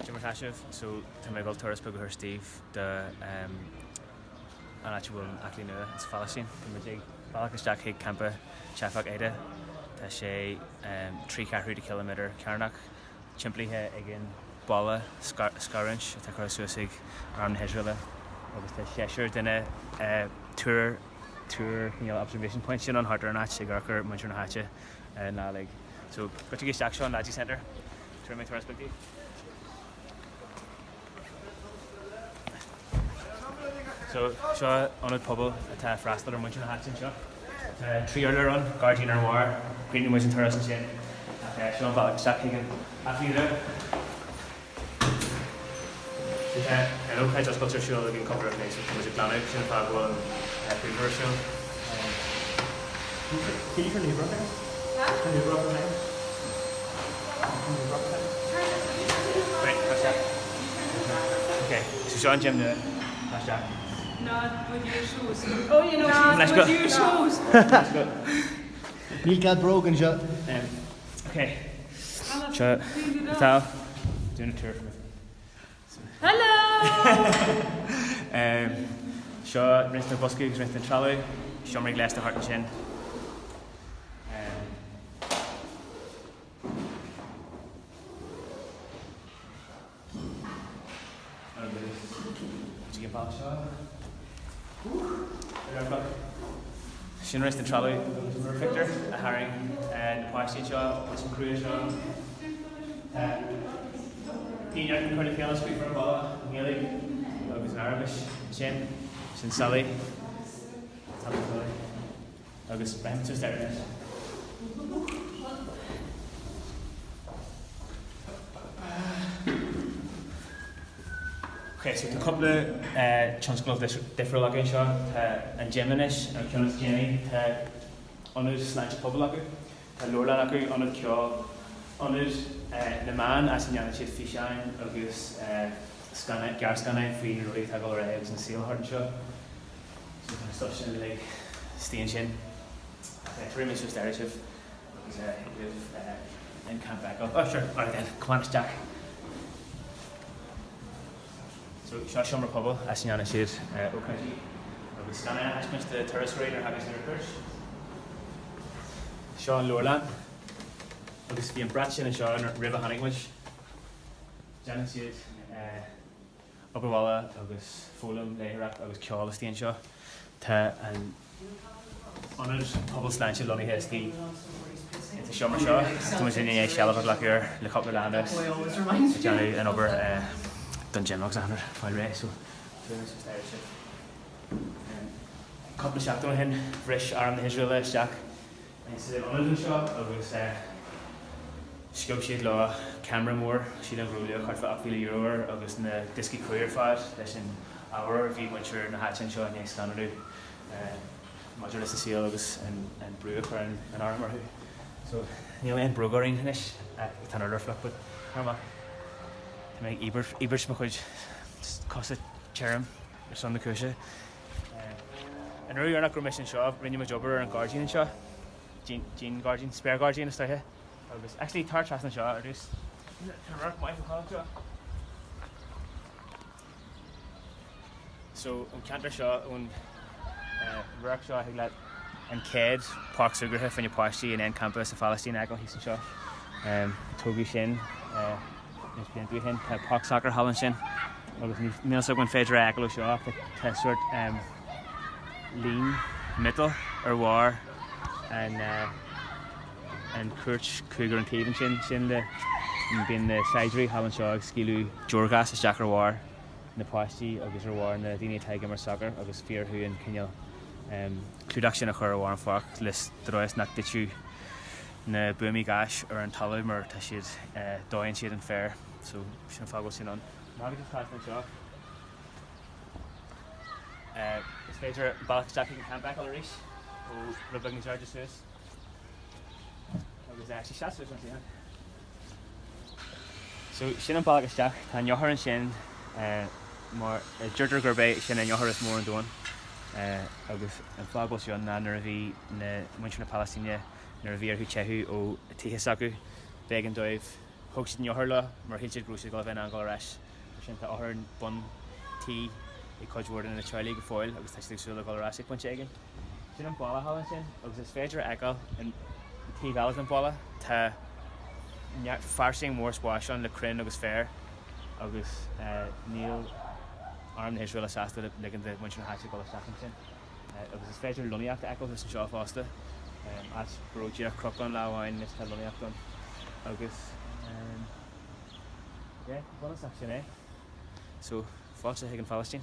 Cad é mar tá sibh? So tá mé ag dul turas beag a thabhairt daoibh de an áit a bhfuil an aclaí nua sa Phalaistín. Tá muid ag bealach isteach chuig campa teifeach Aida. Tá sé 3 cheathrú de chiliméadar cearnach, timplithe ag an balla scarúint atá curtha suas ag Arm na hIosraeile agus tá seisear duine túr túr cineál observation point sin ann thart ar an áit ag amharc ar muintir na háite an lá uilig. So goitse isteach seo an Lajee Centre. Tabharfaidh mé turas beag daoibh. So seo ionad pobail atá ag freastal ar muintir na háite anseo. Tá 3 urlár ann, gairdín ar bharr, críochnóidh muid an turas ansin. Ach seo an bealach isteach chuig an aclaí nua. So tá an ócáid oscailte ar siúl againn cúpla rud so tá muid ag glanadh, sin an fáth go bhfuil an príomhar ar siúl. Can you turn the hoover up there? Turn the hoover up a second. Turn the hoover up a second. Right, tá isteach. Ok, so seo an gym nua. Tá isteach. Not with your shoes. Oh, you know, not with your shoes. Let's go. Níl cead bróg anseo. Ok. Seo Vital doing a tour for me. Hello! Seo roinnt de na boscaí agus roinnt den trealamh. Seomraí gléasta thart ansin. Sin roinnt den trealamh agus pictiúr a tharraing na páistí anseo leis an criú seo. Daoine ag cur le chéile scríofa ar an bhalla i nGaeilge agus in Araibis ansin. Sin Sally. Agus beidh suas deireadh anois. Ok, so tá cúpla tionscnamh difriúil acu anseo. Tá an gym anois, an ceann is déanaí. Tá ionad sláinte pobail acu. Tá leabharlann acu, ionad ceoil, ionad na meán as a ndéanann siad físeáin agus gearrscannáin faoi na rudaí atá ag dul ar aghaidh agus an saol thart anseo. So tá an stuff sin uilig istigh ansin. Tabharfaidh mé suas deireadh sibh agus thig libh an camp a fheiceáil. Oh sure, alright then, come on isteach. So seo seomra pobail as a ndéanann siad ócáidí agus scannáin a thaispeáint do turasóirí nuair a thagann siad ar cuairt. Seo an leabharlann agus bhí an brat sin anseo roimh a tháinig muid. Déanann siad obair bhaile agus foghlaim, léitheoireacht agus ceol istigh anseo. Tá an Ionad Pobail Sláinte lonnaithe istigh sa seomra seo. Tá muid i ndiaidh seilbh a ghlacadh air le cúpla lá anuas ag déanamh an obair don gym agus achan rud fáil réidh so Cúpla seachtain ó shin bhris Arm na hIosraeile isteach san ionad anseo agus sciob siad leo ceamara mór, sílim go raibh luach thart fá €8,000 air, agus na dioscaí cuí ar fad leis an ábhar a bhí muintir na háite anseo i ndiaidh scannánú maidir leis an saol agus an brú a chuir an arm orthu. So níl aon bróga orainn anois, tá an urlár fliuch but tar amach. Tá mé ag íobairt mo chuid cosa tirim ar son na cúise. An uair dheireanach go raibh mise anseo, rinne muid obair ar an ghairdín anseo, díon gairdín, spare gairdín is dóiche, agus actually tar trasna anseo ar dtús. Tá radharc maith ó anseo. So an ceantar seo ón radharc seo thig leat an chéad páirc súgartha fá choinne páistí in aon campa sa Phalaistín a fheiceáil thíos anseo. Tógadh sin roinnt blianta ó shin. Tá páirc sacair thall ansin agus níl a fhios agam an féidir é a fheiceáil ó seo ach tá sórt líon miotail ar bharr an an cúirt cúigear an taobh ansin, sin le bíonn na saighdiúirí thall anseo ag scaoileadh deorghás isteach ar bharr na páistí agus ar bharr na daoine atá ag imirt sacair agus bhí orthu an cineál clúdach sin a chur ar bharr an pháirc le dóigh is nach dtitfeadh na buamaí gáis ar an talamh mar tá siad dóigheann siad an féar so sin an fáth go bhfuil sin ann. Má thagann tú trasna anseo is féidir bealach isteach chuig an camp a fheiceáil arís ó rud beag níos airde suas agus actually seas suas ansin. So sin an bealach isteach, tá an eochair ansin mar deirtear gurb é sin an eochair is mó ar an domhan agus an fáth go bhfuil sé ann ná nuair a bhí na muintir na Palaistíne nuair a bhí orthu teitheadh ó tithe s'acu b'éigean dóibh. Thóg siad an eochair leo mar shíl siad go raibh siad ag dul a bheith in ann dul ar ais. Mar sin tá eochair bun tí ag cuid mhór de na teaghlaigh go fóill agus tá siad ag súil le dul ar ais ag pointe éigin. Sin an balla thall ansin agus is féidir a fheiceáil an taobh eile den bhalla tá neart fairsing mór spáis ann le crainn agus féar agus níl arm na hIosraeile sásta ligean do mhuintir na háite dul isteach ansin. Agus is féidir lonnaíocht a fheiceáil thuas anseo fosta, áit go raibh díreach cnoc ann lá amháin, anois tá lonnaíocht ann. Agus yeah, go bunúsach sin é. So, fáilte chuig an Phalaistín.